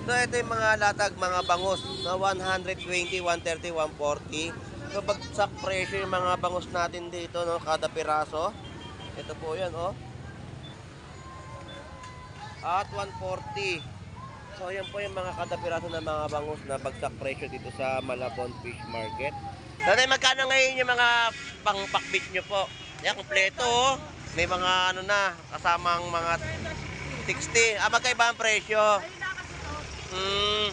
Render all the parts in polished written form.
So ito yung mga latag, mga bangus na 120, 130, 140. So bagsak presyo yung mga bangus natin dito, no, kada piraso. Ito po 'yan, oh. At 140. So yan po yung mga kada piraso ng mga bangus na bagsak presyo dito sa Malabon Fish Market. Tatay, magkano ngayon yung mga pangpakbit nyo po? Yan, kompleto, oh. May mga ano na, kasamang mga 60. Ah, magkaiba ang presyo? Hmm,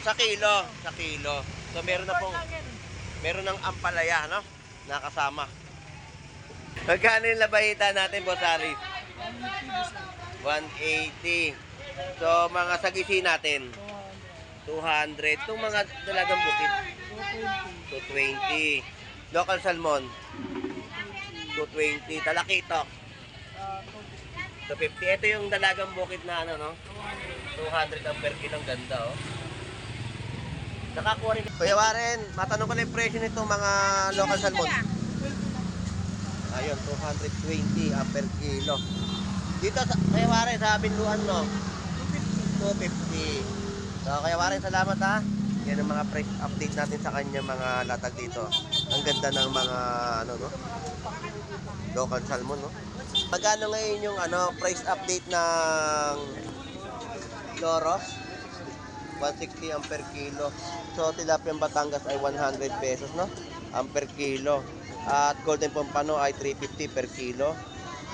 sa kilo, sa kilo. So meron na pong, meron ng ampalaya, no? Nakasama. Magkano yung labayita natin, Boss Aris? 180. So mga sagisi natin, 200. Itong mga dalagang bukid, 220. Local salmon, 220. Talakitok, 250. Ito yung dalagang bukid na ano, no? 200 ang per kilo. Ang ganda, oh. Nakakuha rin. Kuya Warren, matanong ko na yung presyo nitong mga local salmon. Ayun, 220 ang per kilo. Dito, Kuya Warren, sa Binluan, no? 250. So, Kuya Warren, salamat, ha. Yan ang mga price update natin sa kanya, mga latag dito. Ang ganda ng mga, ano, no? Local salmon, no? Magkano ngayon yung, ano, price update ng Loros? 160 ang per kilo. So, tilapia Batangas ay 100 pesos, no? Ang per kilo. At Golden Pompano ay 350 per kilo.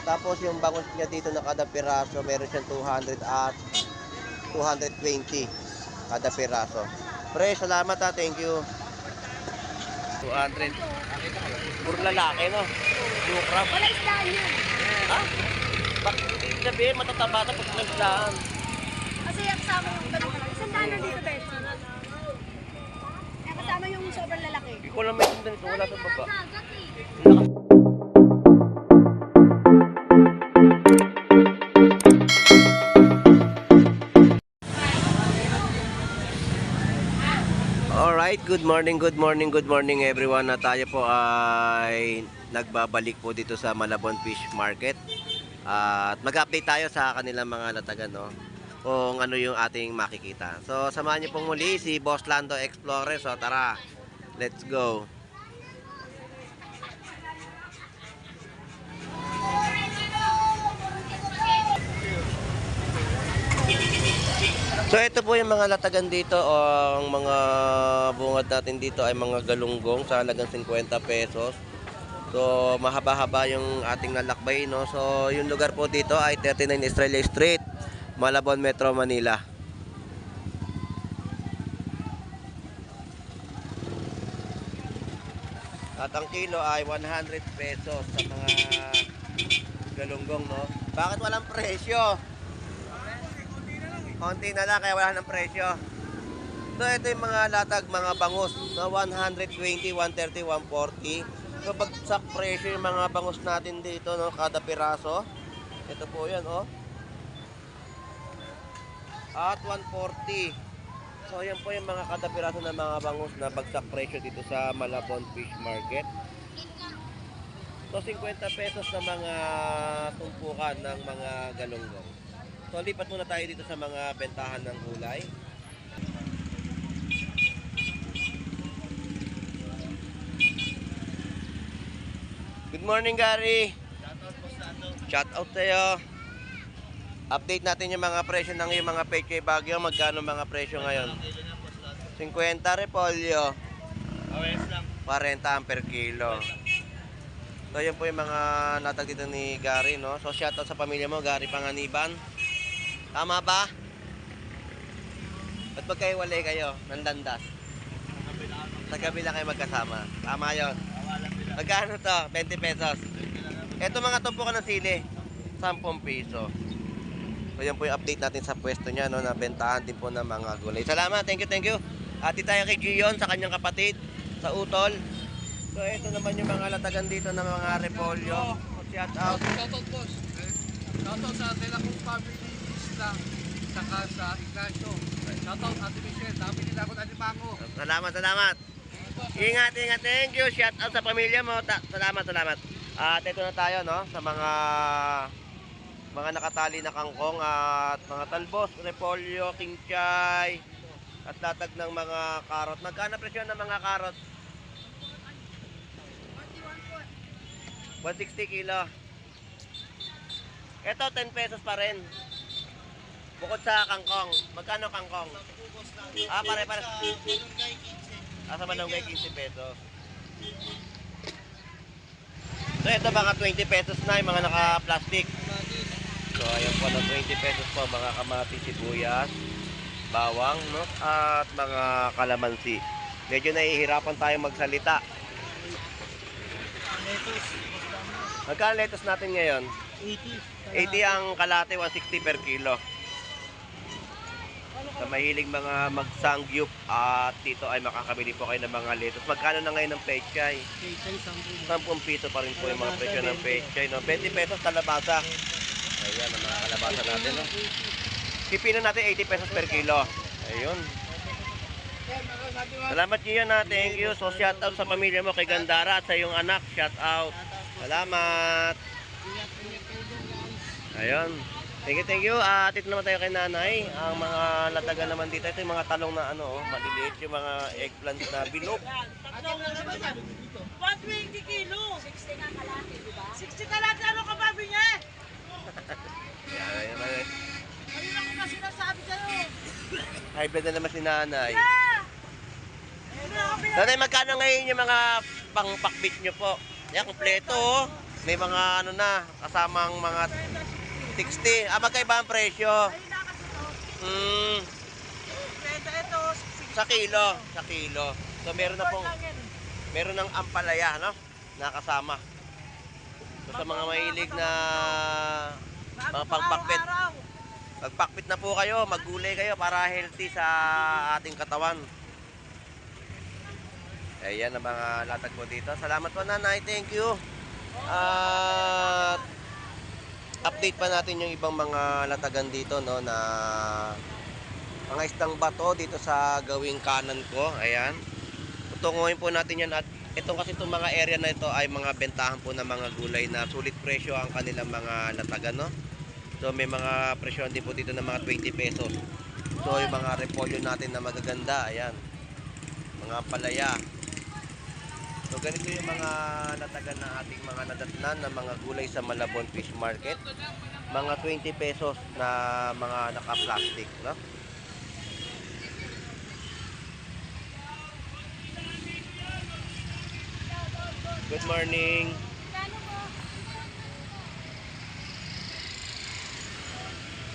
Tapos yung bangus niya dito na kada piraso, meron siyang 200 at 220 kada piraso. Pre, salamat, ha. Thank you. 200. Puro lalaki, no? Blue crab. Wala isdaan yan. Ha? Bakit hindi sabihin matataba na pag nagdaan? Kasi kasama yung ganun lang. Isang daan na dito, Besh. Kaya kasama yung sobrang lalaki. Hindi ko lang may tinda nito. Wala sa baba. Alright, good morning everyone. Na tayo po ay nagbabalik po dito sa Malabon Fish Market. At mag-update tayo sa kanilang mga latagan, no? Kung ano yung ating makikita. So, samahan niyo pong muli si Boss Lando Explorer. So, tara, let's go. So ito po yung mga latagan dito, o ang mga bungad natin dito ay mga galunggong sa halagang 50 pesos. So mahaba-haba yung ating nalakbay, no. So yung lugar po dito ay 39 Estrella Street, Malabon, Metro Manila. At ang kilo ay 100 pesos sa mga galunggong, no. Bakit walang presyo? Konti na lang kaya wala ng presyo. So ito yung mga latag, mga bangus na 120, 130, 140. So bagsak presyo yung mga bangus natin dito, no, kada piraso. Ito po 'yan, oh. At 140. So yan po yung mga kada piraso ng mga bangus na bagsak presyo dito sa Malabon Fish Market. So 50 pesos sa mga tumpukan ng mga galunggong. So lipat muna tayo dito sa mga bentahan ng gulay. Good morning, Gary. Shout out sa'yo. Update natin yung mga presyo ng yung mga peche Baguio. Magkano mga presyo ngayon? 50 repolyo. 40 ang per kilo. So yan po yung mga latag dito ni Gary, no? So shout out sa pamilya mo, Gary Panganiban. Tama ba? Ba't magkahiwalay kayo ng landas? Sa kabila kayo magkasama. Tama yun. Magkano to? 20 pesos. Ito mga tumpo ka ng sili, 10 piso. So yan po yung update natin sa pwesto niya, no? Nabentahan din po ng mga gulay. Salamat, thank you. Ati tayo kay Gion sa kanyang kapatid sa Utol. So ito naman yung mga latagan dito ng mga repolyo. Shout out. Shout out, boss. Shout out sa Delacruz family. Saka sa Ignacio. Shoutout Ate Michelle, dami nila ako alimango. Salamat. Ingat. Thank you. Shout out sa pamilya mo. Salamat. At ito na tayo, no, sa mga mga nakatali na kangkong at mga talbos, repolyo, kinchay, at latag ng mga karot. Magkano presyo ng mga karot? 160 kilo. Ito 10 pesos pa rin. Bukod sa kangkong. Magkano kangkong? Pare-pare. Sa malunggay 15 pesos. So ito mga 20 pesos na yung mga naka-plastic. So ayan po na 20 pesos po mga kamatis, sibuyas, bawang, no? At mga kalamansi. Medyo nahihirapan tayo magsalita. Magkano lettuce natin ngayon? 80 ang kalate, 160 per kilo. Sa mahilig mga magsangyup at dito ay makakabili po kayo ng mga lettuce. Magkano na ngayon ng pechay? 10 piso pa rin po yung mga presyo ng pechay. No? 20 pesos kalabasa. Ayan ang mga kalabasa natin. No? Pipino natin 80 pesos per kilo. Ayun. Salamat niyo na. Thank you. So shout out sa pamilya mo kay Gandara at sa iyong anak. Shout out. Salamat. Ayun. Thank you. Dito naman tayo kay nanay. Ang mga latagan naman dito. Ito yung mga talong na ano, maliliit. Yung mga eggplant na bilog. 120 kilo. 60 nga kalate, di ba? 60 kalate, ano ka ba, niya? Yan. Kanina ko na sinasabi sa'yo. High blood na naman si nanay. Ah! Nanay, magkano ngayon yung mga pang-pakbit nyo po? Yan, kompleto. Oh. May mga ano na, kasamang mga 60. Magkaiba ang presyo. Ayun na kasi to. Ito, Sa kilo. So meron na pong, meron ng ampalaya, no? Nakasama. So sa mga mahilig na mga pangpakbit, magpakbit na po kayo, maggulay kayo para healthy sa ating katawan. Ayan ang mga latag po dito. Salamat po nanay, thank you. At update pa natin yung ibang mga latagan dito, no, na mga istang bato dito sa gawing kanan ko. Ayan. Tutunguhin po natin yan. At itong kasi itong mga area na ito ay mga bentahan po ng mga gulay na sulit presyo ang kanilang mga latagan, no. So may mga presyohan din po dito ng mga 20 pesos. So yung mga repolyo natin na magaganda, ayan. Mga palaya. So ganito yung mga latagan ng ating mga nadatnan na mga gulay sa Malabon Fish Market. Mga 20 pesos na mga naka-plastic, no? Good morning.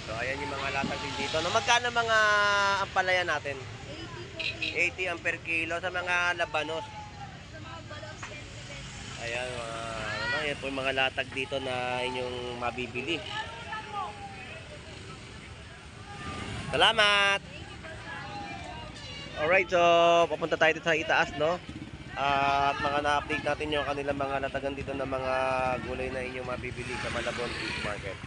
So ayan yung mga latag din dito. No, magkano mga ampalaya natin? 80 ang per kilo sa mga labanos. Ayan, yan po yung mga latag dito na inyong mabibili. Salamat! Alright, so papunta tayo dito sa itaas, no? At mga na-update natin yung kanilang mga latagan dito ng mga gulay na inyong mabibili sa Malabon Fish Market.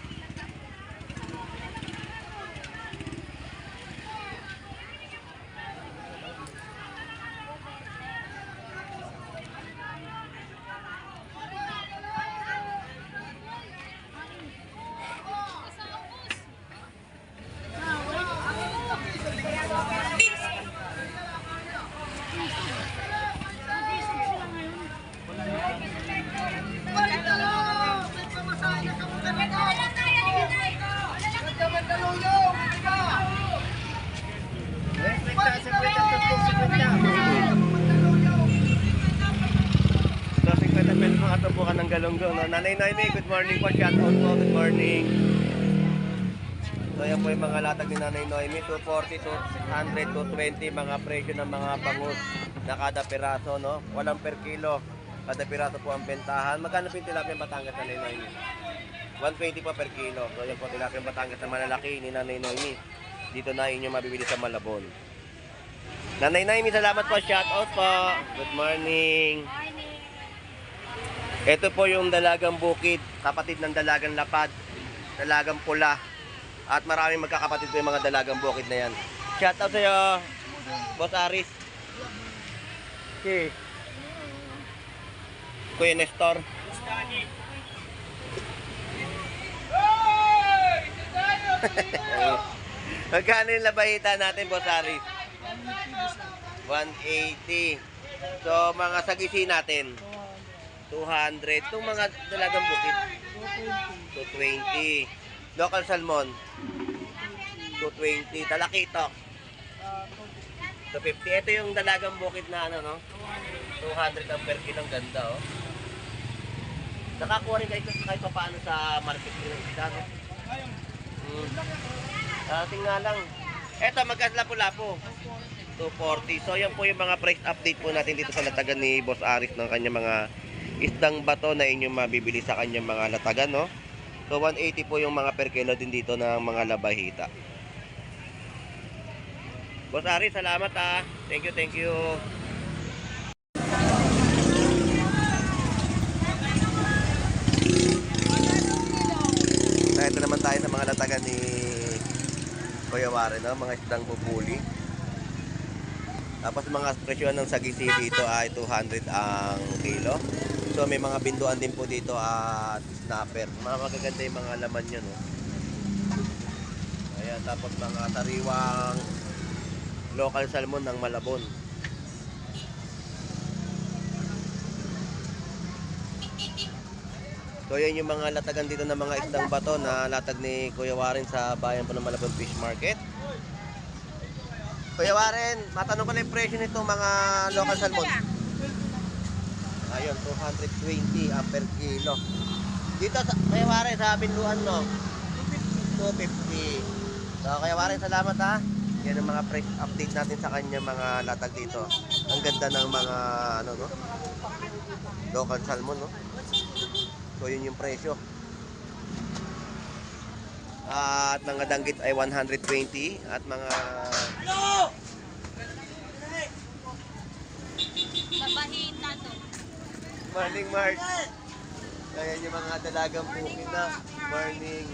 So, 50 pesos mga tubukan ng galunggong. No? Nanay Noemi, good morning po. Shout out po, good morning. So, yan po yung mga latag ni Nanay Noemi. 240 to 100 to 20 mga presyo ng mga bangus na kada piraso. No? Walang per kilo. Kada piraso po ang bentahan. Magkano po yung tilapia Batangas, Nanay Noemi? 120 po per kilo. So, yan po tilapia Batangas na malalaki ni Nanay Noemi. Dito na inyo mabibili sa Malabon. Nanay Noemi, salamat po. Shout out po. Good morning. Ito po yung dalagang bukid, kapatid ng dalagang lapad, dalagang pula. At maraming magkakapatid po yung mga dalagang bukid na yan. Shout out sa iyo, Boss Aris. Okay. Kuya Nestor. Magkano yung labahita natin, Boss Aris? 180. So, mga sagisi natin, 200. Itong mga dalagang bukid, 220. Local salmon, 220. Talakitok, 250. Ito yung dalagang bukid na ano, no? 200 ang per kilo. Ang ganda, oh. Nakakuha rin kahit pa paano sa market ng isda, no? Tingnan lang. Eto, magkaslapo-lapo. 240. So, yan po yung mga price update po natin dito sa latagan ni Boss Aris ng kanyang mga isdang bato na inyong mabibili sa kanyang mga latagan, no? So, 180 po yung mga per kilo din dito ng mga labahita. Boss Aris, salamat ha. Thank you, thank you. Ito naman tayo sa mga latagan ni Kuya Warren, no? Mga isdang bubuli. Tapos mga presyo ng sagisi dito ay 200 ang kilo. So may mga binduan din po dito at snapper. Mga magaganda yung mga laman nyo, no? Ayan, tapos mga sariwang local salmon ng Malabon. So yan yung mga latagan dito ng mga isdang bato na latag ni Kuya Warren sa bayan po ng Malabon Fish Market. Kuya Warren, matanong ko lang yung presyo nitong mga local salmon. Ayun, 220 per kilo. Dito sa Kuya Warren, sa Binluan, no? 250. So Kuya Warren, salamat ha. Yan ang mga price update natin sa kanya mga latag dito. Ang ganda ng mga ano, no? Local salmon, no? So yun yung presyo. At mga danggit ay 120 at mga Labahita to. morning March. Ayan yung mga dalagang bukid na. Morning.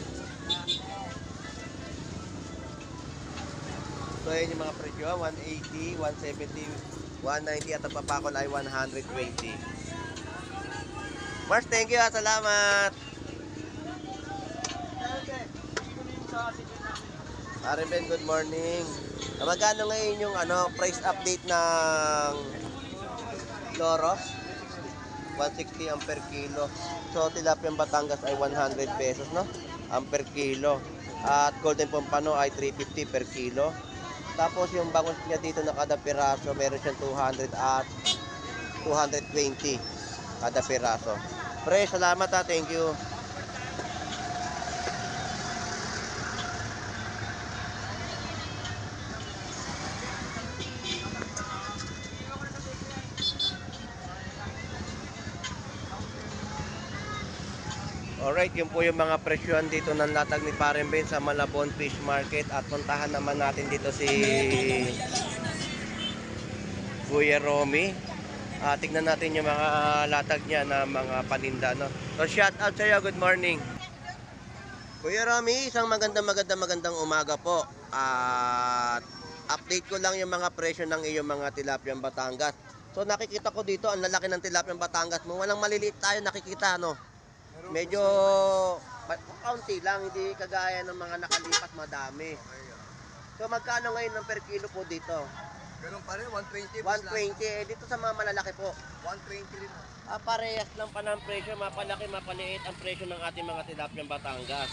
So ayan yung mga presyo, 180, 170, 190 at ang papakol ay 120. Mars, thank you ha, salamat. Ariben, good morning. Magkano ngayon yung price update ng Loros? 160 ang per kilo. So tilapia Batangas ay 100 pesos, no? Ang per kilo. At Golden Pompano ay 350 per kilo. Tapos yung bangus niya dito na kada piraso, meron siyang 200 at 220 kada piraso. Pre, salamat ha, thank you. Alright, yun po yung mga presyohan dito ng latag ni Paren Ben sa Malabon Fish Market. At puntahan naman natin dito si Kuya Romy. Tignan natin yung mga latag niya na mga paninda, no? So shout out sa iyo, good morning. Kuya Romy, isang magandang umaga po. At update ko lang yung mga presyo ng iyong mga tilapia Batangas. So nakikita ko dito, ang lalaki ng tilapia Batangas mo. Walang maliliit tayo nakikita, no? Medyo kaunti lang, hindi kagaya ng mga nakalipat madami. So magkano ngayon ng per kilo po dito? Ganun pa rin, 120. 120. Dito sa mga malalaki po, 120 rin. parehas lang pa ng presyo, mapalaki, mapaliit ang presyo ng ating mga tilapia Batangas.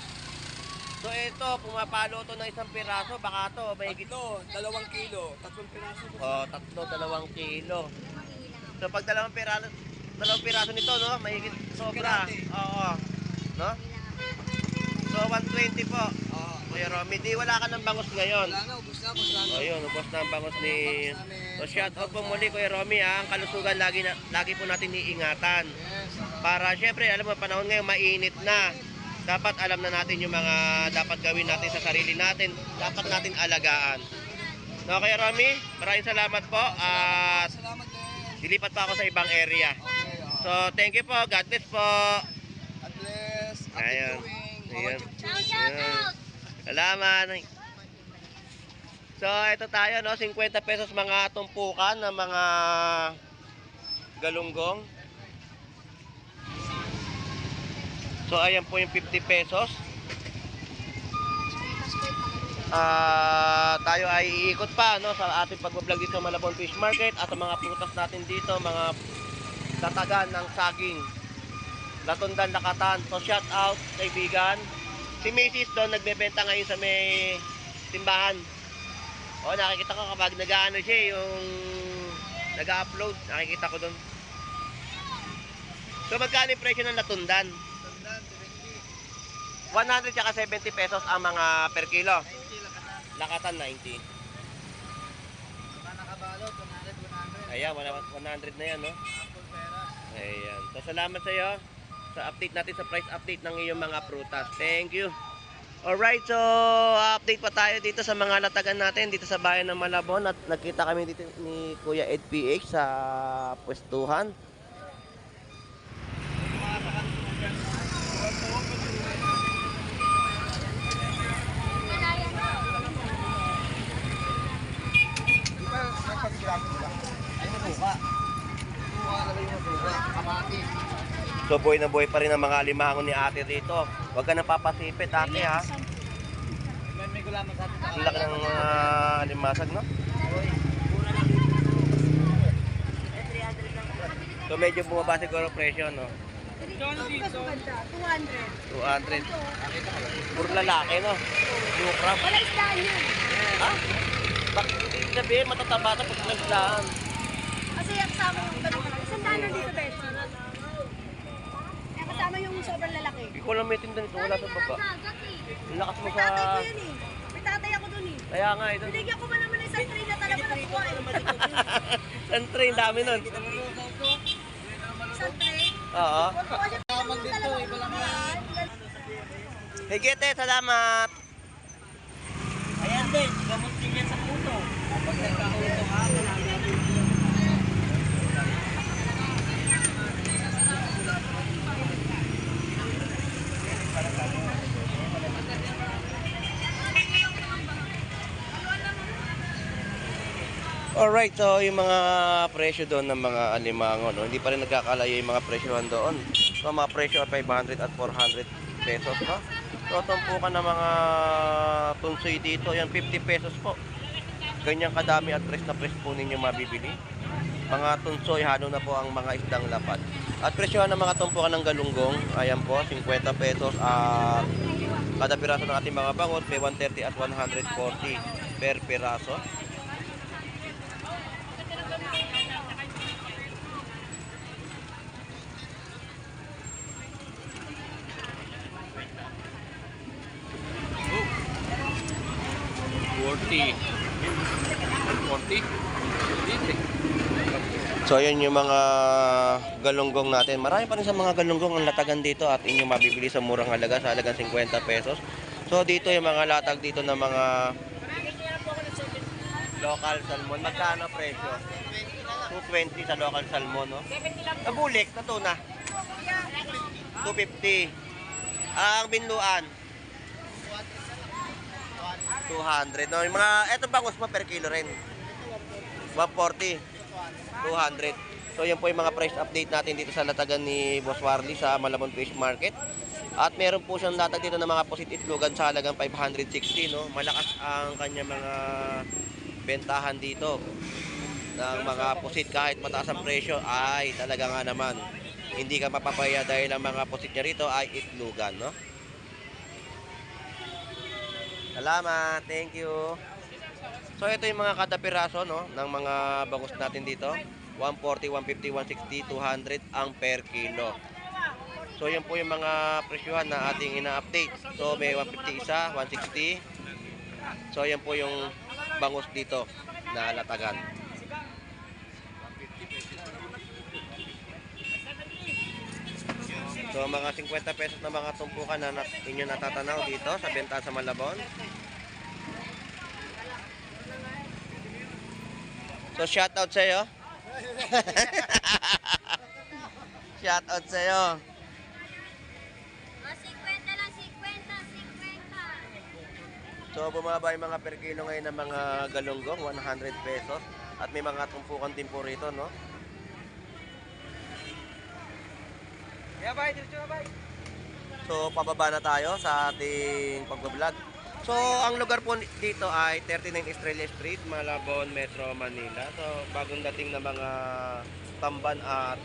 So ito, pumapalo to ng isang piraso, baka to, mahigit. 2 kilo, 3 piraso. Oh, 2 kilo. So pag 2 piraso nito, no, mahigit sobra. Oo. No? So 120 po. Kuya Romy, di wala ka ng bangus ngayon. Wala na, ubos na. Ayun, ubos na ang bangus ni... So shout out po muli Kuya Romy ha. Ang kalusugan lagi po natin iingatan. Para syempre, alam mo, panahon ngayon mainit na. Dapat alam na natin yung mga dapat gawin natin sa sarili natin. Dapat natin alagaan. No, Kuya Romy, maraming salamat po. At Salamat din. dilipat pa ako sa ibang area. Okay, So thank you po. God bless po. at least, Ayan. Ayan. Shout out! Salamat. So ito tayo, no, 50 pesos mga tumpukan ng mga galunggong. So ayan po yung 50 pesos. tayo ay iikot pa no, sa ating pag-vlog dito sa Malabon Fish Market at ang mga prutas natin dito, mga tatagan ng saging, latundan, lakatan. So shout out kaibigan. Si Macy's doon nagbebenta ngayon sa may timbahan. O nakikita ko kapag nag-ano siya yung nag-upload, nakikita ko doon. So magkano yung presyo ng latundan? 100 tsaka 70 pesos ang mga per kilo. Lakatan 90. Ayan, 100 na yan, no? Ayan. So, salamat sa iyo sa update natin, sa price update ng iyong mga prutas. Thank you. Alright, so update pa tayo dito sa mga latagan natin dito sa bayan ng Malabon. At nagkita kami dito ni Kuya Ed PH sa pwestuhan. So buhay na buhay pa rin ang mga alimango ni ate rito. Huwag ka napapasipit ate ha. Ang laki ng mga alimasag no? So medyo bumaba siguro presyo no? 200. 200. Puro lalaki no? Blue crab. Wala isdaan yan. Ha? Bakit hindi sabihin matataba na pag nagdaan? Kasi kasama yung ganun ka lang. Isang daan dito, Besh. Kasama yung sobrang lalaki. Hindi ko lang may tinda nito, wala sa baba. Ang lakas mo May sa... tatay ko yun eh. May tatay ako dun eh. Kaya nga ito. Binigyan ko man naman ng isang tray na talaga nakuha eh. Saan train? Dami nun. Isang tray? Oo. Kuha siya talaga nakuha. Higit salamat. Ayan din, gamot din yan sa puso. Kapag nagkahulog ha, Alright, so yung mga presyo doon ng mga alimango, no? Hindi pa rin nagkakalayo yung mga presyohan doon. So mga presyo ay 500 at 400 pesos, no? So tumpukan ng mga tunsoy dito, yan 50 pesos po. Ganyan kadami at na press po ninyo mabibili. Mga tunsoy, halo na po ang mga isdang lapad. At presyohan ng mga tumpukan ng galunggong, ayan po, 50 pesos at kada piraso ng ating mga bangot, may 130 at 140 per piraso. So ayan yung mga galunggong natin. Marami pa rin sa mga galunggong ang latagan dito at inyong mabibili sa murang halaga, sa halagang 50 pesos. So dito yung mga latag dito ng mga local salmon. Magkano presyo? 220 sa local salmon, no? Nabulik, na tuna. 250. Ang binluan 200. No, yung mga eto bangus mo per kilo rin. 140. 200. So yan po yung mga price update natin dito sa latagan ni Boss Warly sa Malabon Fish Market. At meron po siyang latag dito ng mga pusit itlogan sa halagang 560, no. Malakas ang kanya mga bentahan dito ng mga pusit kahit mataas ang presyo ay talaga nga naman hindi ka mapapaya dahil ang mga pusit niya rito ay itlogan, no. Salamat, thank you. So ito yung mga kada piraso, no, ng mga bangus natin dito. 140, 150, 160, 200 ang per kilo. So yan po yung mga presyuhan na ating ina-update. So may 150 isa, 160. So yan po yung bangus dito na latagan. So mga 50 pesos na mga tumpukan na inyo natatanaw dito sa benta sa Malabon. So shout out sa iyo. Shout out sa iyo. 50 lang, 50. So bumaba yung mga per kilo ngayon ng mga galunggong, 100 pesos. At may mga tumpukan din po rito, no? So pababa na tayo sa ating pag-vlog. So, ang lugar po dito ay 39 Estrella Street, Malabon, Metro Manila. So, bagong dating na mga tamban at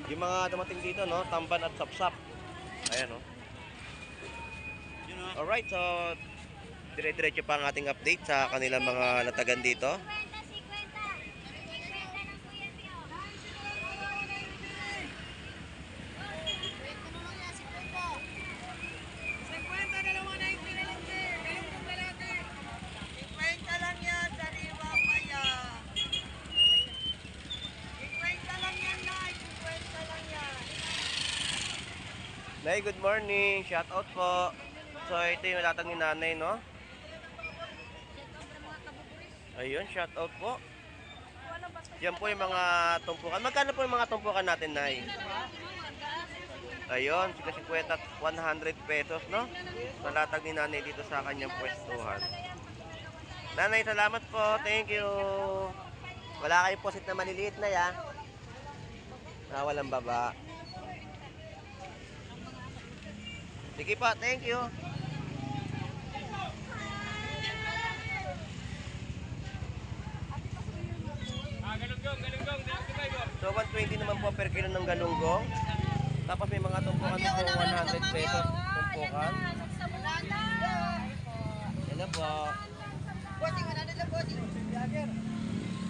yung mga dumating dito, no? Tamban at sapsap. Ayan, no? Alright, so dire-diretso pa ang ating update sa kanilang mga latagan dito. Nay, good morning. Shout out po. So, ito yung latag ni nanay, no? Ayun, shout out po. Yan po yung mga tumpukan. Magkano po yung mga tumpukan natin, Nay? Ayun, 50 at 100 pesos, no? Sa latag ni nanay dito sa kanyang pwestuhan. Nanay, salamat po. Thank you. Wala kayong posit na maliliit na, ya? Walang baba. Sige pa, thank you. So 120 naman po per kilo ng galunggong. Tapos may mga tumpukan po 100 pesos tumpukan. Yan na po.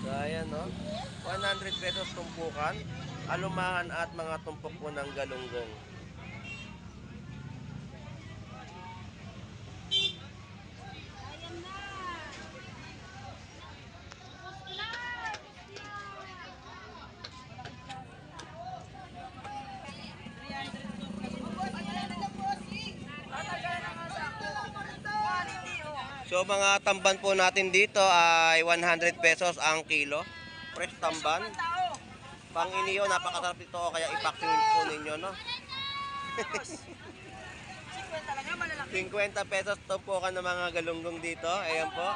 So ayan, no? 100 pesos tumpukan, alumahan at mga tumpok po ng galunggong. So mga tamban po natin dito ay 100 pesos ang kilo. Fresh tamban. Pang iniyo, napakasarap dito kaya i-vaccine po ninyo, no? 50 pesos tumpukan ng mga galunggong dito. Ayan po.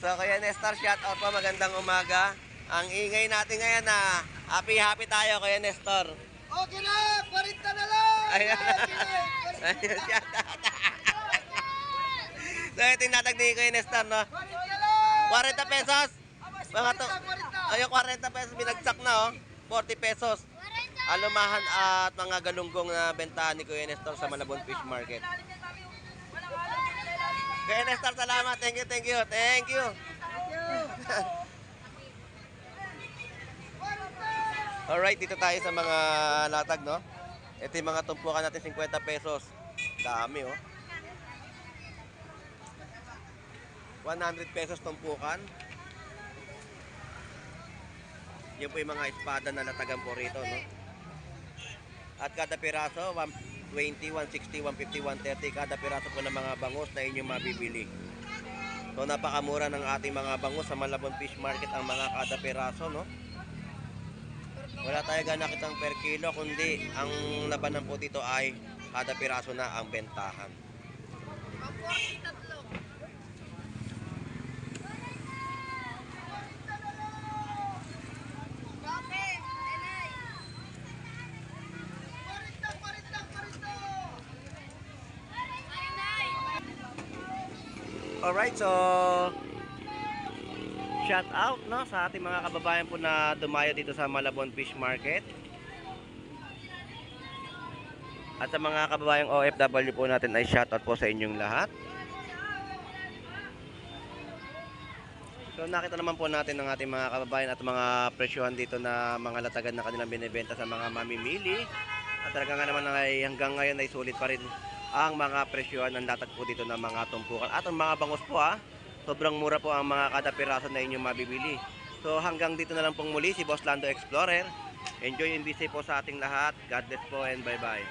So kaya Nestor, shout out po, magandang umaga. Ang ingay natin ngayon na happy tayo kaya Nestor. Okay na, 40 na lang! Ayan. Ayun, shout out. So ito yung natag ni Kuya Nestor, no? 40 pesos. Mga to, ayun, 40 pesos binagsak na, oh. 40 pesos. Alumahan at mga galunggong na bentahan ni Kuya Nestor sa Malabon Fish Market. Kuya Nestor, salamat. Thank you. Thank you. Alright, dito tayo sa mga latag, no? Ito yung mga tumpukan natin, 50 pesos. Dami, oh. 100 pesos tumpukan. Yan po yung mga espada na latagan po rito, no? At kada piraso, 120, 160, 150, 130. Kada piraso po ng mga bangus na inyong mabibili. So, napakamura ng ating mga bangus sa Malabon Fish Market ang mga kada piraso, no? Wala tayo ganakitang per kilo, kundi ang labanan po dito ay kada piraso na ang bentahan. Alright, so shout out, no, sa ating mga kababayan po na dumayo dito sa Malabon Fish Market. At sa mga kababayang OFW po natin ay shout out po sa inyong lahat. So nakita naman po natin ng ating mga kababayan at mga presyohan dito na mga latagan na kanilang binibenta sa mga mamimili. At talaga nga naman ay hanggang ngayon ay sulit pa rin ang mga presyohan ng latag po dito ng mga tumpukan. At ang mga bangus po, sobrang mura po ang mga kada piraso na inyong mabibili. So hanggang dito na lang pong muli si Boss Lando Explorer. Enjoy and be safe po sa ating lahat. God bless po and bye bye.